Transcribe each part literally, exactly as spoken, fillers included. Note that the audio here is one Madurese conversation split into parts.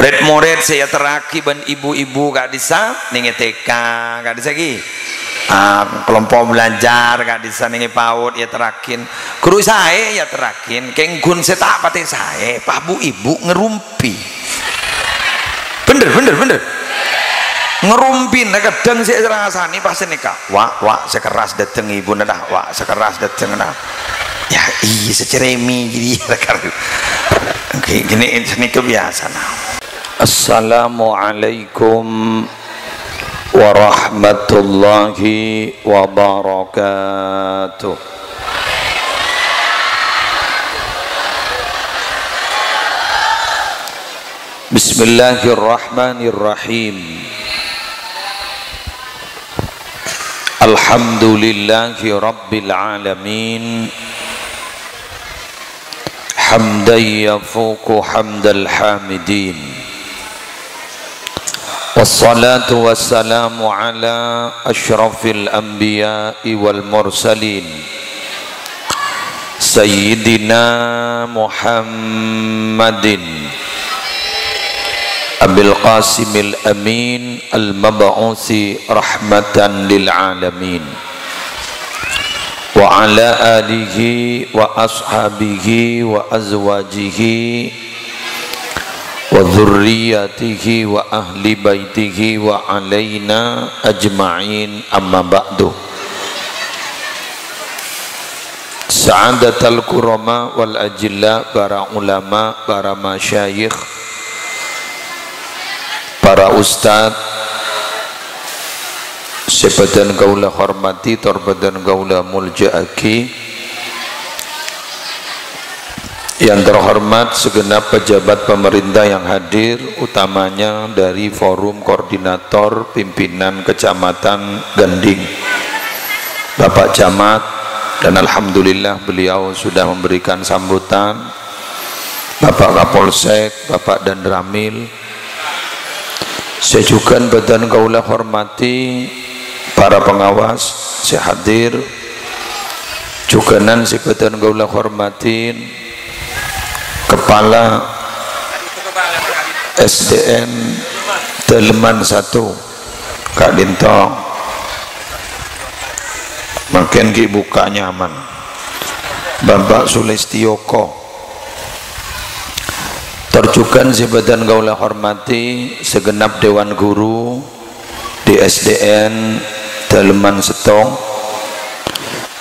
Red-mored sè èyaterraghi bân ibu-ibu ka'dhissa' nèng è T K, ka'dhissa' ghi. Ah, kalompo' belajar ka'dhissa' nèng è PAUD èyaterraghin. Ghuru saè èyaterraghin, kèng ghun sè ta' patè saè, pas bu-ibu ngerumpi. Bhender, bhender, bhender. Ngerumpina kadhâng sè èrasanè pas sanèka. Wa', wa', sè kerras dâteng ibuna, dâ', wa', sè kerras dâteng, dâ'. Ya, iyâ, sè ceremi, jadi, ghi-, ghi-, sanèka biyasana. Assalamualaikum warahmatullahi wabarakatuh. Bismillahirrahmanirrahim. Alhamdulillahi rabbil alamin. Hamdan yafuqu hamdal hamidin. Wassalatu wassalamu ala asyrafil anbiya'i wal mursalin, Sayyidina Muhammadin Abil Qasimil Amin al-mab'usi rahmatan lil alamin, wa ala alihi wa ashabihi wa azwajihi wa dzurriyyatihi wa ahli baitihi wa alaina ajma'in, amma ba'du. Sa'adatal kurama wal ajilla, para ulama, para masyayikh, para ustad, sè bâdhân kaulâ hormati, tor bâdhân kaulâ molja'aghi. Yang terhormat segenap pejabat pemerintah yang hadir, utamanya dari Forum Koordinator Pimpinan Kecamatan Gending, Bapak Camat, dan alhamdulillah beliau sudah memberikan sambutan, Bapak Kapolsek, Bapak Danramil, sè jhughân bâdhân kaulâ hormati, para pengawas sè hadir, jhughânan sè bâdhân kaulâ hormati, Kepala S D N Daleman satu, ka'dhinto. Mangkèn ghi' bukka' nyaman. Bapak Sulistiyoko. Tor jhughân sè bâdhân kaulâ hormati, segenap Dewan Guru di S D N Daleman Settong,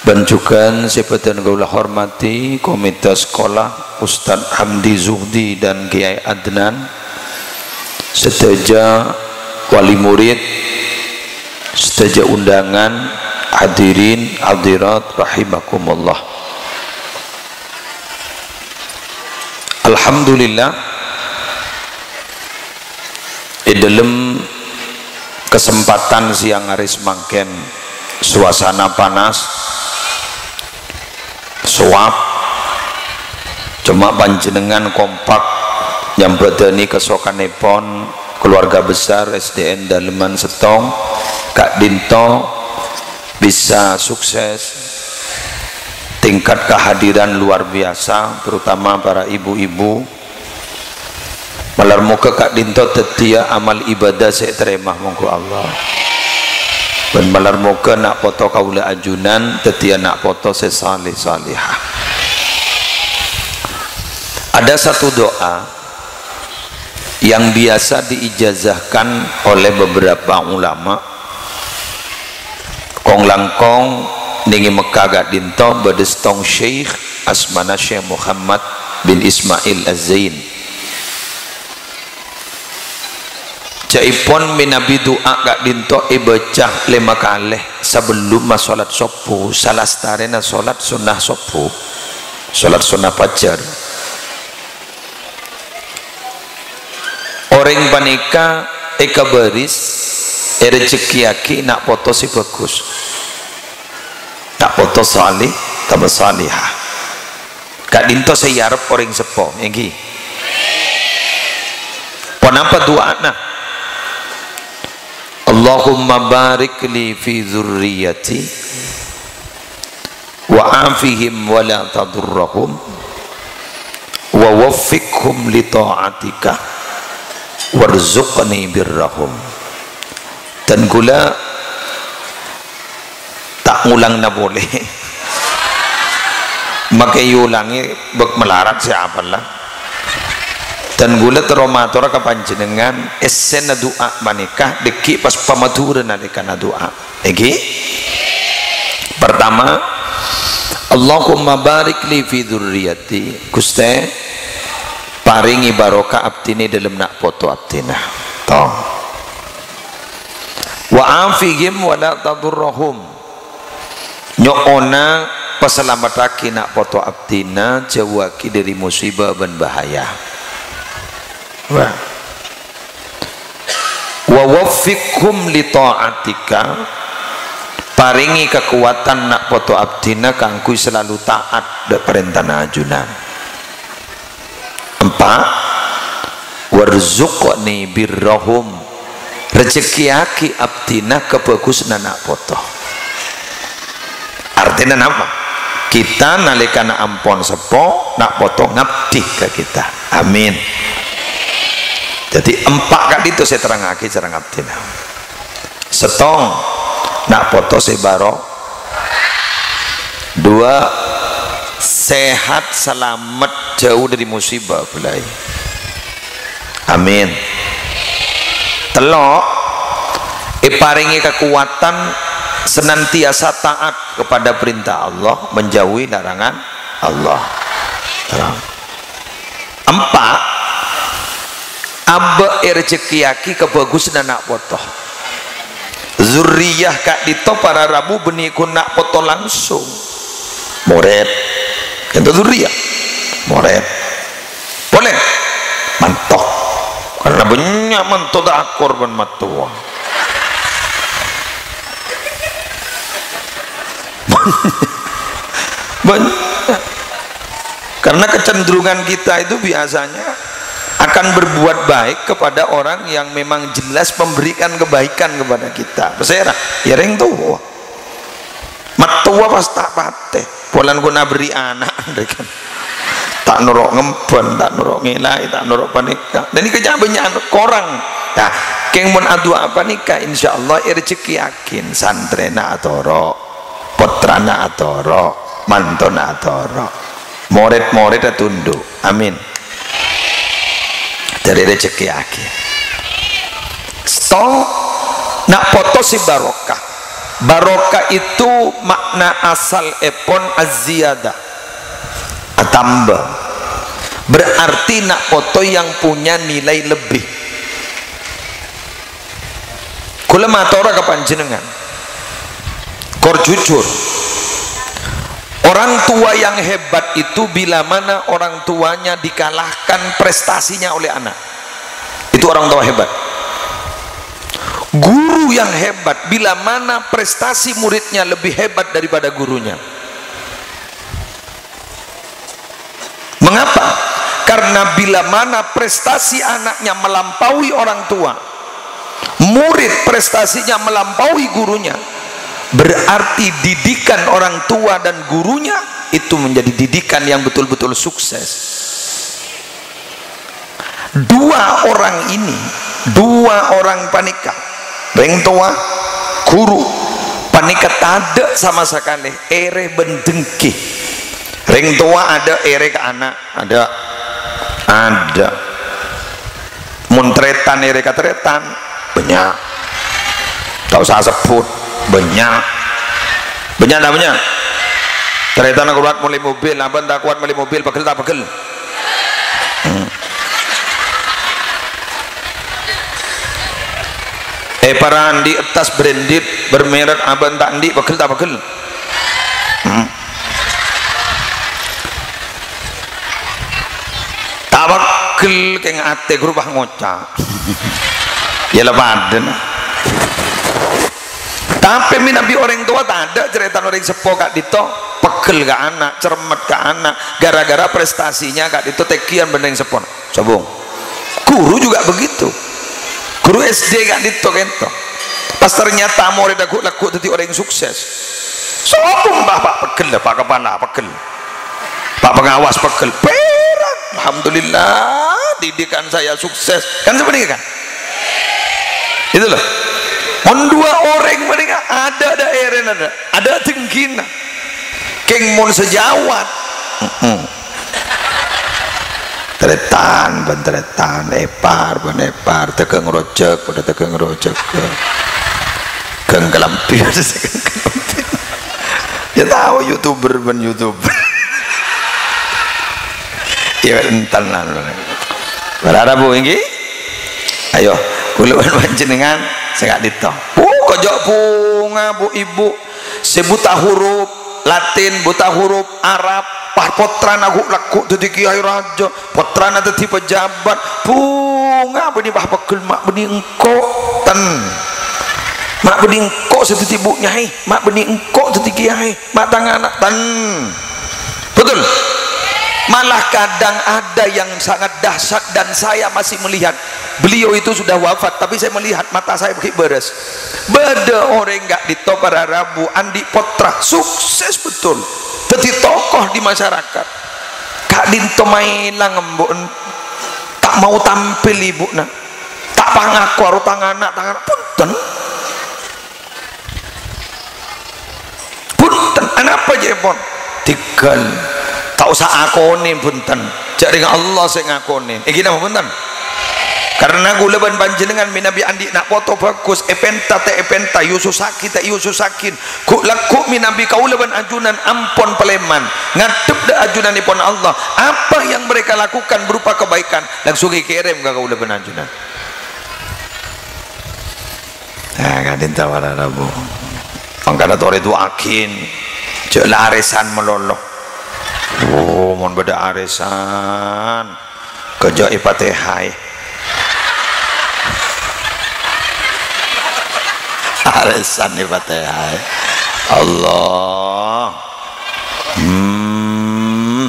bân jhughân sè bâdhân kaulâ hormati, Komite Sekolah, Ustadz Hamdi Zuhdi dan Kiai Adnan, sadhâjâ wali murid, sadhâjâ undangan, hadirin, hadirat, rahimakumullah. Alhamdulillah, è dhâlem kasempatan siang arè samangkèn, suasana panas, sowab, coma panjhennengngan kompak nyambhâdhâni kasokannèpon keluarga besar S D N Daleman Settong, ka'dhinto bisa sukses, tingkat kehadiran luar biasa, terutama para ibu-ibu. Malar moghâ ka'dhinto dhâddhiyâ amal ibadah sè ètarèma, mongghu Allah. Bân malar moghâ na' poto kaulâ ajunan dhâddhiyâ na' poto sè salèh-salèhah. Ada satu doa yang biasa diijazahkan oleh beberapa ulama. Kong-langkong nèng è Mekkah ka'dhinto bâdâ settong syekh asmana Syekh Muhammad bin Ismail Az-Zain. Ca'èpon mènabi du'a ka'dhinto èbâca lèma kalè sabellumma sholat sobbhu, salastarèna sholat sunnah sobbhu, sholat sunnah fajar. Orèng panèka èkabâris, èrejhekkèyaghi na' poto sè bhâghus. Na' poto salèh, otabâ salèhah. Ka'dhinto sè èarep orèng seppo, èngghi. Ponapa du'ana? Allahumma barik li fi dzurriyyati wa afihim wa la tadurrahum, wa waffiqhum li ta'atika, "Warzuqni birrahum." Dan ghulâ ta' ngolangana polè. Make èolangè bâk malarat sè apalla. Dan ghulâ terro matora ka panjhennengngan, èssèna du'a panèka dhâggi' pas pamadhurâ nalèkana du'a. Èngghi? Pertama, "Allahumma barik li fi dzurriyyati." Ghustè, parèngè barokah abdhina è dhâlem na' poto abdhina. Tong. "Wa afihim wa la tadurrahum." Nyo'ona pasalamettaghi na' poto abdhina, jhâuwâghi dhâri musibâ bân bahaya. Wah. "Wa waffiqhum li ta'atika," parèngè kakowadhân na' poto abdhina kaangghuy salalu taat dhâ' parèntana ajunan. Empa', "Warzuqni birrahum," rejhekkèyaghi abdhina kabhâghusânna na' poto. Artèna napa? Kita nalèkana ampon seppo, na' poto ngabdi ka kita. Amin. Dhâddhi, empa' ka'dinto sè èterrangngaghi sareng abdhina. Sèttong, na' poto sè bâro. Duwâ', sehat salamet jhâu dhâri musibâ bhâlâi. Amin. Tello', èparèngè kakowadhân senantiasa taat kepada perintah Allah, menjauhi larangan Allah. Terang. Empa', abâ' èrejhekkèyaghi kabhâghusânna na' poto. Zurriyah ka'dinto para rabu bânnè ghun na' poto langsung. Morèd. Ka'dinto zurriyah. Morèd. Polè. Manto. Karena bânnya' manto ta' akor bân mattowa. Banyak. Karena kecenderungan kita itu biasanya akan berbuat baik kepada orang yang memang jelas memberikan kebaikan kepada kita. Pasèra? Ya, rèng towa. Mattowa pas ta' patè. Polana ghun aberri' ana', kan. Ta' noro' ngembhân, ta' noro' ngèlaè, ta' noro' panèka. Dan ini kebanyakan korang. Nah, kèng mon adu'a panèka, insyaallah èrejhekkèyaghi. Santrèna atoro', pottrana atoro', mantona atoro', morèd-morèdda tundhu. Amin. Dhâri rejhekkèyaghi. Sèttong, na' poto sè barokah. Barokah itu makna asalèpon az-ziyadah, atamba. Berarti na' poto yang punya nilai lebih. Kaulâ matora ka panjhennengngan, kor jujur. Orang tua yang hebat itu bila mana orang tuanya dikalahkan prestasinya oleh anak. Itu orang tua hebat. Guru yang hebat bila mana prestasi muridnya lebih hebat daripada gurunya. Mengapa? Karena bila mana prestasi anaknya melampaui orang tua, murid prestasinya melampaui gurunya, berarti didikan orang tua dan gurunya itu menjadi didikan yang betul-betul sukses. Dua orang ini, dua orang panèka, rèng towa, guru, panèka tadâ' sama sakalè èrè bân dengki. Rèng towa adâ' èrè ka ana', adâ'. Adâ'. Mon tarètan èrè ka tarètan, bânnya'. Ta' osa asebbhut, bânnya'. Bânnya' ta' bânnya'? Tarètan kowat mellè mobil, abâ' ta' kowat mellè mobil, pegghel ta' pegghel? Hmm. Eh, para andi' tas branded, bermerek, abâ' ta' andi', pegghel ta' pegghel? Hmm. Ta' pegghel kèng atè ghuru pas ngoca'. Ya la padâna. Tapè mènabi orèng towa tadâ' carètana orèng seppo ka'dinto, pegghel ka ana', cermet ka ana', gara-gara prestasinya ka'dinto tèngghiyan bân orèng seppona. Sobung. Guru juga begitu. Guru S D ka'dinto kènto. Pas ternyata morèdda ghu'-lagghu' dhâddhi orèng sukses. Sobung, Pak, Pak, pegghel, Pak Kepala, pegghel. Pak Pengawas, pegghel. Pèra'. Alhamdulillah. pendidikan saya sukses. Kan seperti itu kan? Itu loh. Mon dua orèng mendingan ada, ada èrèna, ada, ada dengkina. Kèng mon sejawat. Mm-mm. Tarètan, bân tarètan, èpar, bân èpar, tèghâng rojhâk, padâ tèghâng rojhâk. Ghâng kalambhi, padâ tèghâng kalambhi. Ya tao YouTuber bân YouTuber. Ya enten lah. Para rabu ènggi? Ayo, kaulâ bân panjhennengngan sè ka'dinto. Oh, kajâ' bhunga, Bu, Ibu. Sè buta huruf Latin, buta huruf Arab, pas pottrana ghu'-lagghu' dhâddhi kèyaè rajâ, pottrana dhâddhi pejabat, bhunga bânnè pas pegghel ma' bânnè engko', ten. Ma' bânnè engko' sè dhâddhi bu' nyai, ma' bânnè engko' dhâddhi kèyaè, ma' tang ana', ten. Betul? Malah kadang ada yang sangat dahsyat dan saya masih melihat. Beliau itu sudah wafat, tapi saya melihat, mata saya ghi' bârâs. Bâdâ orèng ka'dinto para rabu, andi' pottra, sukses betul. Dhâddhi tokoh di masyarakat. Ka'dinto maèlang embu'en. Ta' mau tampil ibu'na. Ta' pangako karo tang ana', tang ana'. Punten. Punten, anapa jârèpon? Tèghâl. Ta' osa akonè, punten. Jhâ' rèng Allah sè ngakonè. Ènggi napa, punten? Karena kaulâ bân panjhennengngan mènabi andi' na' poto bhâghus, èpènta ta' èpènta, èosossaghi ta' èosossaghi. Ghu'-lagghu' mènabi kaulâ bân ajunan ampon palèman. Ngadhep dâ' ajunanèpon Allah. Apa yang mereka lakukan berupa kebaikan, langsung èkèrèm ka kaulâ bân ajunan. Nah, ka'dinto para rabu. Mangkana torè du'aaghin, jhâ' la arèsan malolo. Oh, mon bâdâ arèsan, kajâ' èpatèhaè. Arèsan èpatèhaè. Allah. Hmm.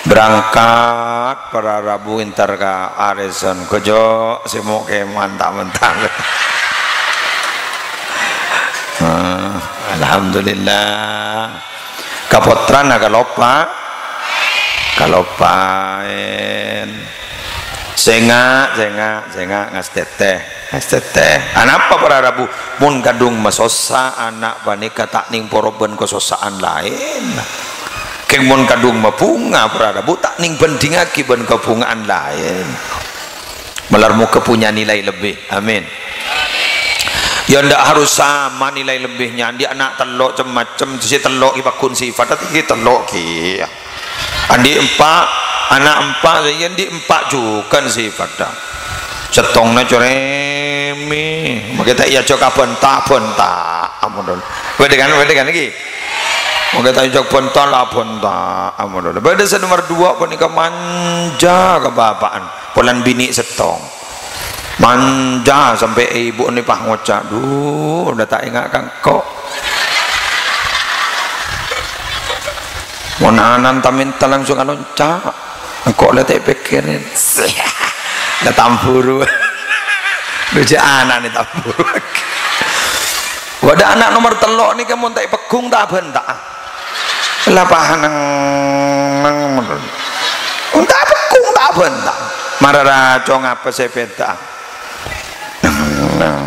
Berangkat para rabu entar ka arèsan. Kajâ' sè mo' kèman ta' mentar. Ah, alhamdulillah. Kapottrana kaloppa, kaloppa'èn. Sènga', sènga', sènga', ngastètè, ngastètè. Anapa para rabu? Mon kadhung masossa, ana' panèka ta' nèng poro bân kasossa'an laèn. Kèng mon kadhung mabhunga para rabu, ta' nèng bhândhingngaghi bân kabhunga'an laèn. Malar moghâ punya nilai lebih. Amin. Ya, ndak harus sama nilai lebihnya. Andi' ana' tello' cem-macem, sè tello' ghi' pagghun sifat, ghi' tello' ghi'. Andi' empa', ana' empa', sè andi' empa' jhughân sè padâ. Sèttongnga corèmè, makè ta' èyajhâk abhânta-bhânta, ampon. Bâdâ kan, bâdâ kan, ghi? Makè ta' èyajhâk bhânta, la bhânta, ampon. Bâdâ sè nomer duwâ' panèka manja ka bapa'na, polana binè' sèttong. Manja sampè' èbhuna pas ngoca', "Dhu, la ta' enga' ka engko'." Mon ana'na ta' mènta langsung alonca'. Engko' la ta' èpèkkèrè. La tamburu. Dhu jhâ' ana'na tamburu. Bâdâ ana' nomer tello' nèka mon ta' èpegghung ta' abhânta. La pahaneng, neng, mon ta' èpegghung ta' abhânta. Mara racong apa sè bhidhâ? Nah.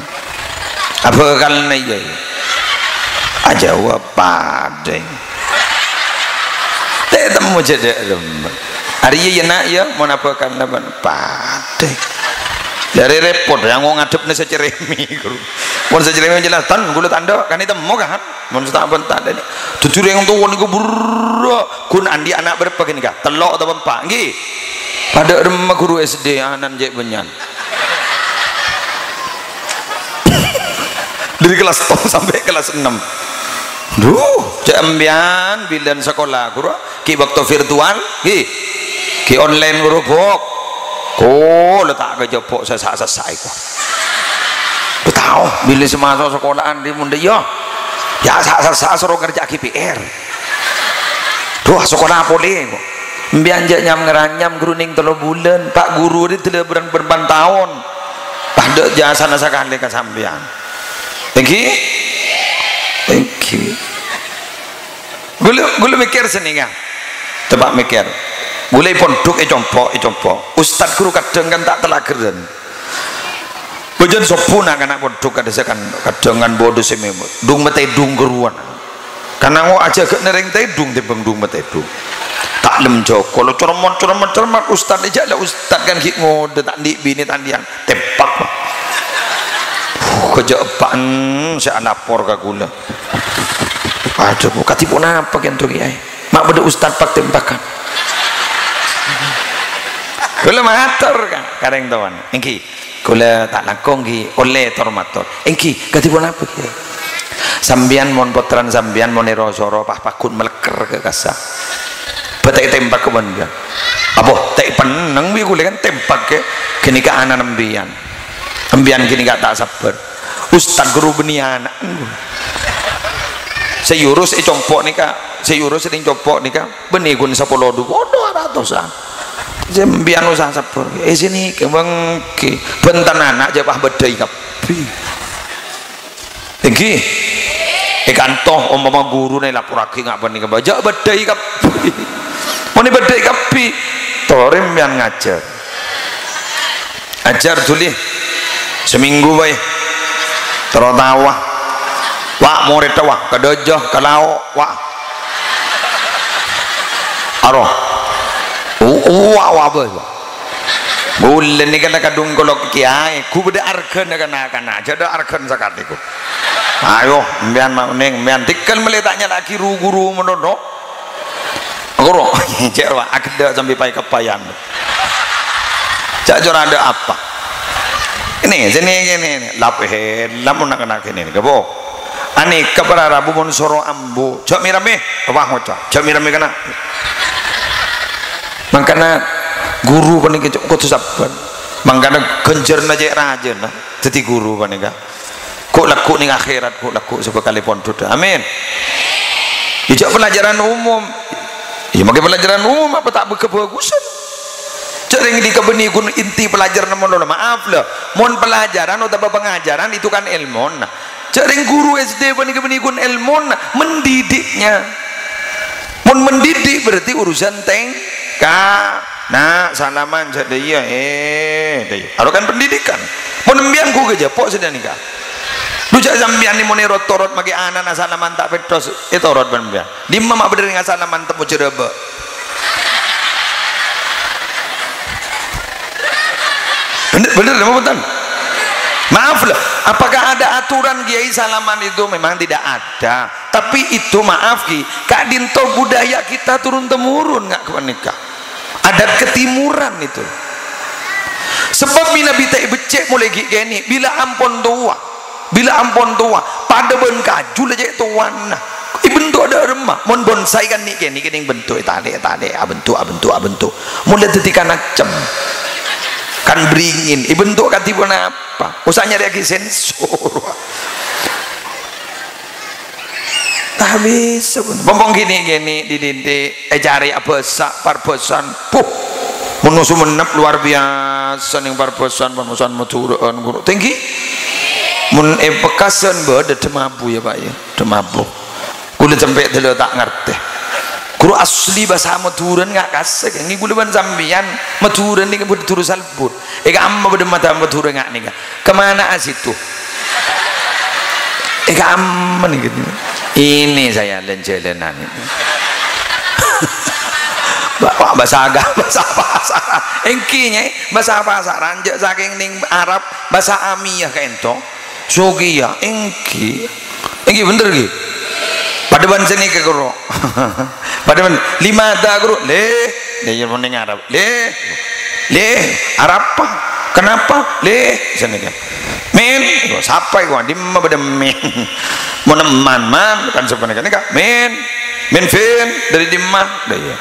Abhâkalna iyâ, iyâ. Ajâwâb padâ. Ta' ètemmo jhâ' dâ' remma. Arèya iyâ, Na', iyâ, mon abhâkalna bân padâ. Dâri rèpot, yâ, nggo ngadhebbhâ sè cerèmè, ghuru. Mon sè cerèmè jelas, "Tan, kaulâ ta' endâ', kan ètemmo, kan?" Mon sè ta' bân ta' dâ' nè. Dhâddhi rèng towa nèko berrâ', ghun andi' ana' bârâmpa ghânèka? Tello' otabâ empa'? Ènggi. Padâ remma ghuru S D, ana'na jhâ' bânnya'an. Dâri kelas sèttong sampè' kelas ennem. Dhu, jhâ' empèyan bilân sakola, ghuru, ghi' bâkto virtual, ghi'. Ghi' online, ghuru, bok. Ko, la ta' kajhâ' bok sè sa'-sassa' èko. Bâ tao, bilâ sè maso' sakola'an dhi' mon dâ' iyâ. Yâ, sa'-sassa' soro ngerjâ'aghi P R. Dhu, sakola polè, ko. Empèyan jhâ' nyam-ngaranyam ghuru nèng tello bulân, Pa' Ghuru rè dâlâ bârâng bârâmpan taon. Padâ jasana sakalè ka sampèyan. Ènggi? Ènggi. Ghulâ, ghulâ mèkkèr sènèngnga. Coba mèkkèr. Ghulâ è pondhuk ècompo', ècompo'. Ustad ghuru kadhâng kan ta' talaghârân. Bâjâna sobbhu na'-kana' pondhuk kadhâ' sè kan, kadhâng kan bâdâ sè mè-, dung matèdung karowan. Kan ngo ajâgâ nèrèng tèdung tèmbhâng dung matèdung. Ta' lem jokol, coromot, coromot, coromot, ustad è jâ' la ustad kan ghi' ngodâ, ta' andi' binè ta' andi' ana'. Tèmpak, Pak. Huh, kajâ' eppa'en sè alapor ka ghulâ. Adhu, kadhi ponapa kènto, Kèyaè? Ma' bâdâ ustad pak-tèmpakan. Ghulâ mator ka, ka rèng towana. Èngghi, ghulâ ta' langkong ghi' ollè tor-mator. Èngghi, kadhi ponapa, Kèyaè? Sampèyan mon pottrana sampèyan mon èro-soro pas paggun malekker ka kassa'. Bâ ta' ètèmpak ka bân ghulâ. Apa ta' èpennèng bi' ghulâ kan tèmpak kè ghânèka ana'na sampèyan. Sampèyan ghânèka ta' sabbhâr. Ustad ghuru bânnè ana'. Sè yurus è compo' nèka, sè yurus è compo' nèka, bânnè ghun sapolo du, padâ aratosan. Sampèyan osa sabbhâr. È sènè kè mangkè, bân tan ana' jâ' pas bâddhâi kabbhi. Èngghi. È kanto, ompama ghuruna èlaporraghi nga' panèka, jâ' bâddhâi kabbhi. Mon èbâddhâi kabbhi, torè sampèyan ngajhâr. Ajhâr dhuli samènggu bhâi. Terro tawa. Wa', morèdda wa', ka dâjâ, ka lao', wa'. Aro. U-, uwa', wa' bhâi, wa'. Bulâ nèka la kadhung kolok kèyaè, ghu bâdâ arghâna ka na'-kana', jâ' dâ' arghâna sakalè, ghu. Ayo, sampèyan ma' onèng, sampèyan tèngghâl mellè ta' nyala'aghi ru-ghuru manono. Ghuru, cè' rowa, aghâddhâ' sampè paè-kapaèyan. Cè' cora' dâ' apa? Ini, sini, ini, ini. Lap, eh, lap, na'-kana' kene, ini, kebo. Ani, ka para rabu mon soro ambu. Jâ' mè-rammè, apa ngoca'? Jâ' mè-rammè kana'. Mangkana ghuru panèka, cok, kodhu sabbhâr. Mangkana ghânjhârânna cè' rajâna, dhâddhi ghuru panèka. Ghu' lagghu' neng akhèrat, ghu' lagghu' sabâkalè pondhut. Amin. Iyâ, jâ' pelajaran umum. Iyâ, makè pelajaran umum apa ta' bâgâ-bhâghusân? Jâ' rèng dika bânnè ghun inti pelajaran manono. Maaf, la. Mon pelajaran otabâ pangajaran itu kan èlmona. Jâ' rèng ghuru S D panèka bânnè ghun èlmona, mendidiknya. Mon mendidik berarti urusan tèngka. Na', salaman sadhâjâ, eh, dâjâ. Aro kan pendidikan. Mon sampèyan ghu ghâjâ po' sadhâjâ nèka. Dhu jâ' sampèyan nè mon èro-torot makè ana'na salaman ta' pèttos, ètorot bân sampèyan. Dimma ma' bhender nèka salaman temmo jârâbâ. Bhender, bhender, napa bhunten? Maaf, la. Apakah ada aturan kiai salaman itu? Memang tidak ada. Tapi itu, maaf, Ki, ka'dinto budaya kita turun-temurun, nga' ghâpanèka. Adat ketimuran itu. Sebab mènabi ta' èbeccè' molaè ghi' kènè', bilâ ampon towa. Bilâ ampon towa, padâ bân kaju la cè' towana. Èbentuk dâ' remma. Mon bonsai kan nè'-kènè' kènè' bentuk, ètalè', ètalè', abentuk, abentuk, abentuk. Mon la dhâddhi kan accem. Kan bringin, èbentuk kadhi ponapa? Osa nyarè'aghi sensor. Ta' bisa, pon. Pompong ghi' nè'-kènè' dhi-, dhi-, dhi-, ècarè' abhâsa, parbhâsaan. Puh, mon Songennep luar biasa neng parbhâsaan, parbhâsaan Madhurâ'ân, ghuru. Tèngghi. Mon è Pekasen, bâdâ Dhemabu, yâ, Pak, yâ. Dhemabu. Ghulâ sampè' dâlâ ta' ngartè. Ghuru, asli bhâsa Madhurâ'ân nga' kasè, ngghi ghulâ bân sampèyan. Madhurâ'ân nèka bâdâ dhuru salbut. È ka'amma bâdâ mata Madhurâ nga' nèka. Kemana situ? È ka'amma nèka. Ini saya jalan-jalan. Bapak bhâsa aga-, bhâsa pasaran. Èngghi, Nyai, bhâsa pasaran, jâ' sakèng neng Arab, bhâsa Amiyah ka'dinto. Sugiya, èngghi. Èngghi, bhender, èngghi. Padâ bân sanèka, ghuru. Padâ bân, "Limadha, ghuru?" "Lè." Lè, yâ, mon neng Arab. "Lè." "Lè, arapa? Kenapa?" "Lè." Sanèka. "Min." Sapa iku? Dimma bâdâ min? Mon man, man, kan sapanèka. Nèka, "Min." "Min fin?" Dâri dimma? Lha, iyâ.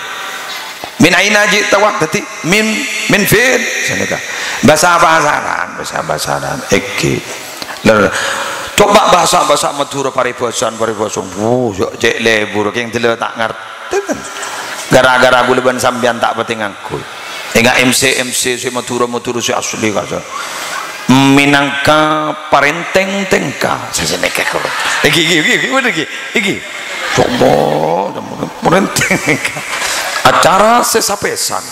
"Min aina ji'ta?" Wah, dhâddhi min, min fin. Sanèka. Bhâsa pasaran, bhâsa pasaran. Èngghi. Lho, coba bhâsa-bhâsa Madhurâ paribhâsaan, paribhâsaan. Wuh, yâ, cè' lebur, kèng dâlâ ta' ngartè, kan. Gara-gara ghulâ bân sampèyan ta' patè ngangghuy. Èngghi M C-M C sè Madhurâ-Madhurâ sè asli, kasa. Minangka parèntèng tèngka. Sè, sè nèka, kok. Èngghi, èngghi, èngghi, èngghi, bhender, èngghi. Èngghi. Coba, coba, parèntèng tèngka. Acara sè sapèsan.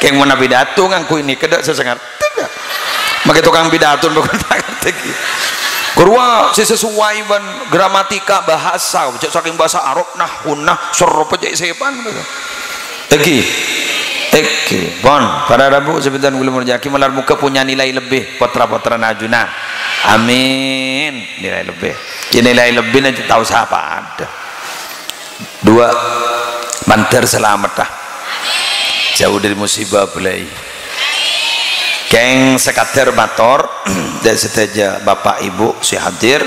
Kèng mon apidato ngangghuy nèka, dâ' sè ngartè, dâ'. Makè tokang pidato bhâkal ta' ngartè, ghi. Karowa sè sesuai bân gramatika bahasa, jhâ' sakèng bahasa Arab, nahwu, nah, soro pajhâi sèpan. Èngghi. Èngghi. Pon, para rabu sè bhâdhân kaulâ molja'aghi, malar moghâ punya nilai lebih, potra-potrana ajunan. Amin. Nilai lebih. Yâ, nilai lebbina jhâ' tao sapa'an. Dua, mandhâr salameddhâ. Jhâu dhâri musibah bâlâi. Kèng sakadhâr mator, dâ' sadhâjâ Bapa' Ibu sè hadir.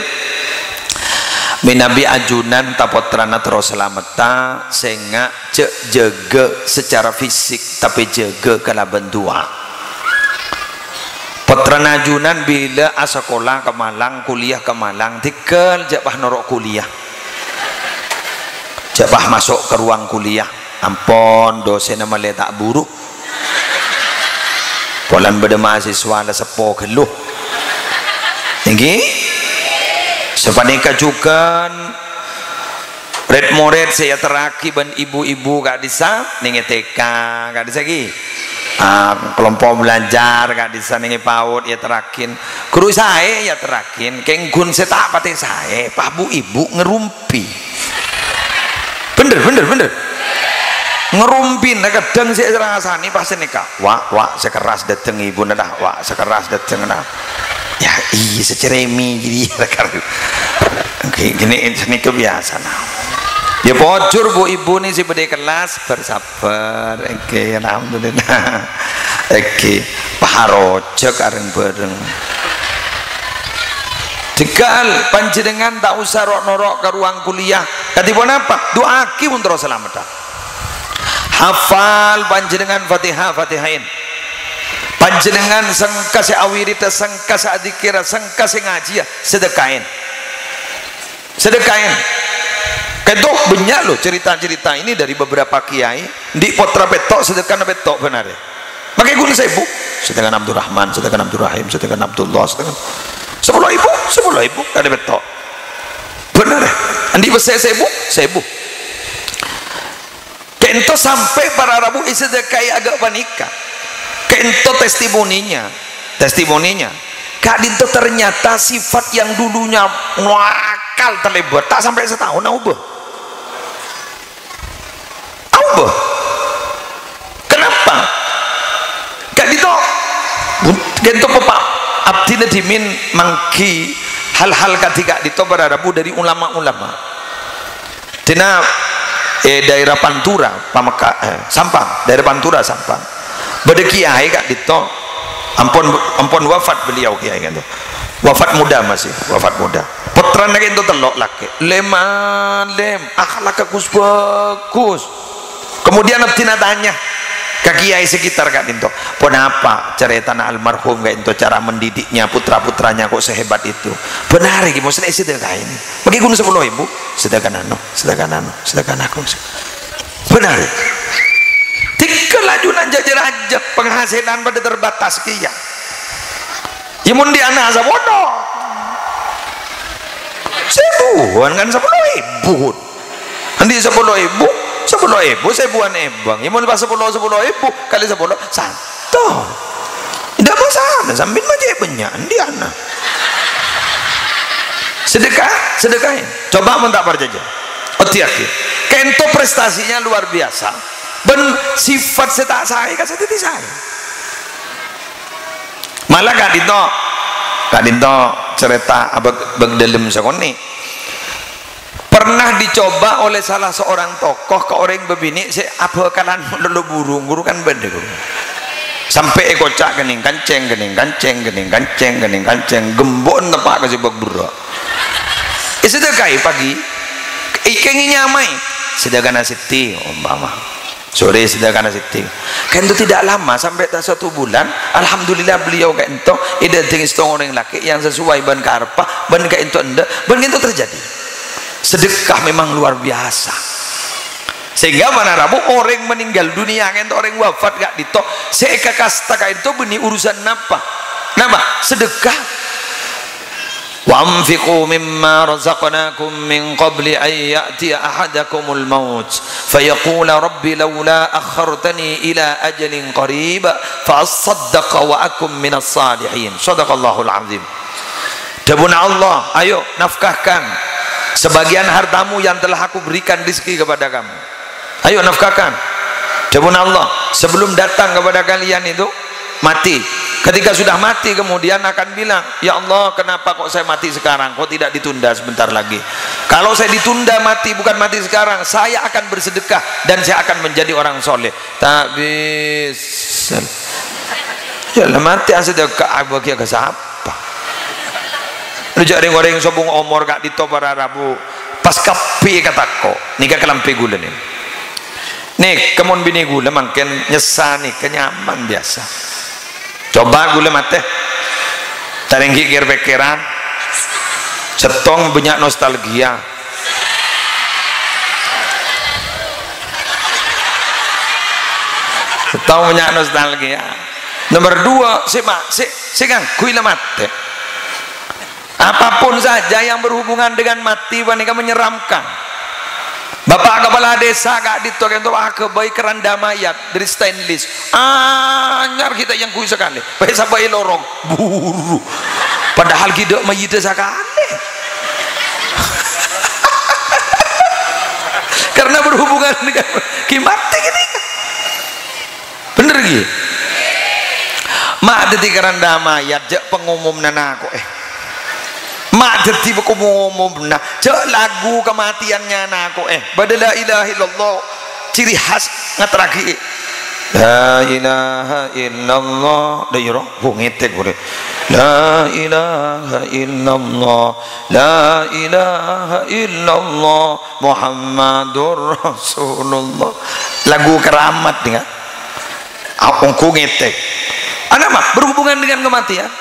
Mènabi ajunan ta' pottrana terro salameddhâ, sènga' jhâ' jâgâ secara fisik, tapè jâgâ kalabân du'a. Pottrana ajunan bilâ asakola ka Malang, kuliah ka Malang, tèghâl jhâ' pas noro' kuliah. Jhâ' pas maso' ka ruang kuliah. Ampon, dosèna malè ta' buru. Polana bâdâ mahasiswa la seppo ghâllu. Èngghi? Sapanèka jhughân red-mored sè èaterraghi bân ibu-ibu ka'dissa', nèng è T K, ka'dissa' ghi. Ah, kalompo' belajar ka'dissa', nèng è PAUD èaterraghin. Ghuru saè èaterraghin, kèng ghun sè ta' patè saè, pas bu-ibu ngerumpi. Bhender, bhender, bhender. Ngerumpina kadhâng sè èrasanè pas sanèka. Wa', wa', sè kerras dâteng ibuna, dâ'. Wa', sè kerras dâteng, dâ'. Yâ, iyâ, sè ceremi, jadi, ghi-, ghi-, sanèka biyasana. Yâ, pojhur, bu-ibu nè sè bâdâ è kellas, bâr-sabbhâr. Èngghi, alhamdulillah. Èngghi, paharojhâ areng-bhâreng. Tèghâl, panjhennengngan ta' osa ro'-noro' ka ruang kuliah. Kadhi ponapa? Du'aaghi mon terro salameddhâ. Hafal panjhennengngan Fatihah, Fatihain. Panjhennengngan sengka sè awiridhâ, sengka sè adzikirrâ, sengka sè ngajhiyâ, sedekain. Sedekain. Kento bânnya' lo cerita-cerita ini dari beberapa kiai, andi' pottra pètto', sedekana pètto', bhender. Makè ghun sèbu. Sedekana Abdurrahman, sedekana Abdurrahim, sedekana Abdullah, sedekana sapolo èbu, sapolo èbu, kadhi pètto'. Bhender. Andi' pèssè sèbu, sèbu. Kento sampè' para rabu èsedekaè aghâ' panèka. Kento testimoninya, testimoninya. Ka'dinto ternyata sifat yang dulunya ngakal talèbât, ta' sampè' sataon aobâ. Aobâ. Kenapa? Ka'dinto, kento papa, abdhina dhimèn mangghi hal-hal kadhi ka'dinto para rabu dhâri ulama-ulama. Dina, eh, daerah Pantura, Pameka-, eh, Sampang, daerah Pantura, Sampang. Bâdâ kiai ka'dinto, ampon, ampon wafat beliau kiai ka'dinto. Wafat muda masih, wafat muda. Pottrana ka'dinto tello' lakè'. Lem-alem, akhlak bagus-bagus. Kemudian abdhina tanya ka kiai sekitar ka'dinto, "Ponapa caretana almarhum ka'dinto cara mendidiknya putra-putranya kok sehebat itu?" "Bhender, ghi, mon sè èsedekaè." Makè ghun sapolo èbu, sedekana anu, sedekana anu, sedekana aku. Bhender. Tèghâl ajunan jhâ' jâ-rajâ, penghasilan padâ terbatas kèya. Yâ mon andi' ana' sapolo. Sèbuwân kan sapolo èbu. Andi' sapolo èbu, sapolo èbu, sèbuwân èbâng. Yâ mon pas sapolo, sapolo èbu kalè sapolo, sato. Ndak masalah, sampèyan ma' cè' bânnya', andi' ana'. Sedekah, sedekahin. Coba mon ta' parcajâ. Oddhiyâghi. Kento prestasinya luar biasa. Bân sifat sè ta' saè, ka sè dhâddhi saè. Malah ka'dinto, ka'dinto carèta abâk, bâk dâlem sakonè'. Pernah dicoba oleh salah seorang tokoh ka orèng bâbinè' sè abhâkalan lolo burung, ghuru kan bâdâ, ghuru. Sampè' èkoca' kennèng kancèng, kennèng kancèng, kennèng kancèng, kennèng kancèng, gembok neppa' ka sè bâk berrâ'. Èsedekaè pagi, èkèngè nyamaè, sedekana sèttè, ompama. Sorè sedekana sèttè. Ka'dinto tidak lama, sampè' ta' satu bulan, alhamdulillah beliau ka'dinto èdhâddhi èstong orèng lakè' yang sesuai bân kaareppa, bân ka'dinto endâ', bân ka'dinto terjadi. Sedekah memang luar biasa. Sehingga para rabu orèng meninggal dunia ka'dinto orèng wafat ka'dinto, sè èkakasta ka'dinto bânnè urusan napa? Napa? Sedekah. وأنفقوا مما رزقناكم من قبل أن يأتي أحدكم الموت فيقول رب لولا أخرتني إلى أجل قريب فأصدق وأكن من الصالحين. صدق الله العظيم. Dhâbuna Allah, "Ayo, nafkahkan sebagian hartamu yang telah Aku berikan rizki kepada kamu. Ayo, nafkahkan." Dhâbuna Allah, "Sebelum datang kepada kalian itu mati. Ketika sudah mati, kemudian akan bilang, 'Ya Allah, kenapa kok saya mati sekarang? Kok tidak ditunda sebentar lagi?' Kalau saya ditunda mati, bukan mati sekarang, saya akan bersedekah dan saya akan menjadi orang soleh." Ta' bisa. Ya la, mati asadhâka abâgiyâ ka sapa? Lu jhâ' rèng-orèng sobung omor ka'dinto para rabu. Pas kabbhi katako'. Nèka kalambhi ghulâ nè. Nè, kemon binè ghulâ mangkèn nyessa nèka nyaman biyasa. Coba ghulâ matè. Tarènggi kèr-pèkkèran. Sèttong bânnya' nostalgia. Sèttong bânnya' nostalgia. Nomor dua, sè ma-, sè, sè ngangghuy la matè. Apapun saja yang berhubungan dengan mati panèka menyeramkan. Bapa' kapala desa ka'dinto kento aghâbây keranda mayat dâri stainless. Anyar ghi' ta' èyangghuy sakalè. Bhâi sapa è lorong? Buru. Padahal ghi' dâ' mayyidda sakalè. Karena berhubungan dengan ghi' matè ghânèka. Bener ghi? Ma' dhâddhi keranda mayat, jhâ' pengumumna nako'è. Ma' dhâddhi pengumumna, jhâ' lagu kematiannya nako'è. Bâdâ la ilaha illallah, ciri khas ngaterraghi. La ilaha illallah. Dâ' iyâ, ro, bu ngetek, bu, rè. La ilaha illallah. La ilaha illallah. Muhammadur Rasulullah. Lagu keramat, nèka. Ah, ongghu ngetek. Anapa? Berhubungan dengan kematian.